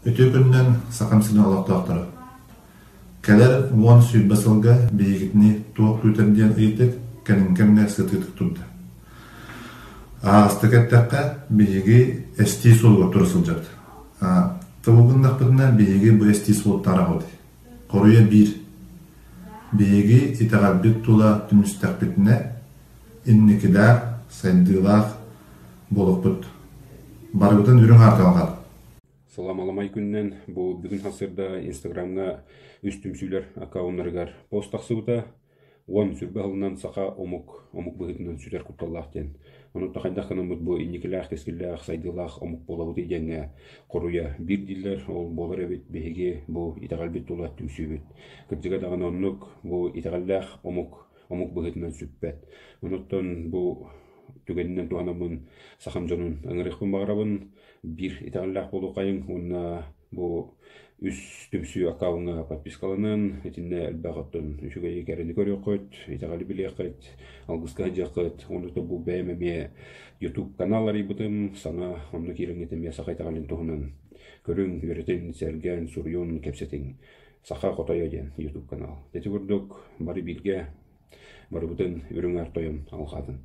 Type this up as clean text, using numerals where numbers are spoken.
Үтүө күнүнэн Сахам сирин олохтоохторо! Кэлэр 10-20 сылга биһигитини туох күүтэр диэн ыйытык кэлин кэмҥэ сытыытык турда. Аһаҕастык эттэххэ, биһиги эстии суолугар тура сылдьабыт. Тугу гыннахпытына, биһиги бу эстии суолуттан араҕабыт. Хоруйа биир. Биһиги итэҕэлбит тула түмүстэхпитинэ, инникилээх, сайдыылаах буолуохпут. Барыбытын үрүҥ аартыгалҕат. Саламаламай күнүнэн бу бүгүн сарсыарда Инстаграмҥа үс түмсүүлэр аккауннарыгар пост тахсыбыта. 10 20 сылынан саха омук омук быһыытынан сүтэр кутталлаах диэн. Онон хайдах гынаммыт бу инникилээх, кэскиллээх, сайдыылаах омук буолабытый диэҥҥэ хоруйа биир дииллэр. Ол буолар эбит биһиги бу итэҕэлбит тула түмсүүбүт. Кырдьыга даҕаны оннук бу итэҕэллээх омук омук быһыытынан сүппэт. Онуттан бу түгэнинэн туһанаммын сахам дьонун ыҥырыахпын баҕарабын. Биир итэҕэллээх буолуоххайыҥ уонна бу үс түмсүү аккауҥҥа подпискаланан, итиннэ элбэх оттон үчүгэйи кэрэни көрүөххүт, итэҕэли билиэххит, алгыска сылдьыаххыт. Уонна бу бэйэм эмиэ YouTube канал арыйбытым, саҥа онно киирэҥҥит эмиэ саха итэҕэлин туһунан көрүҥ, үөрэтин, сэргээн, суруйун, кэпсэтиҥ. Саха хотойо диэн YouTube канал. Ити курдук бары бииргэ барыбытын үрүҥ аар тойон алҕаатын.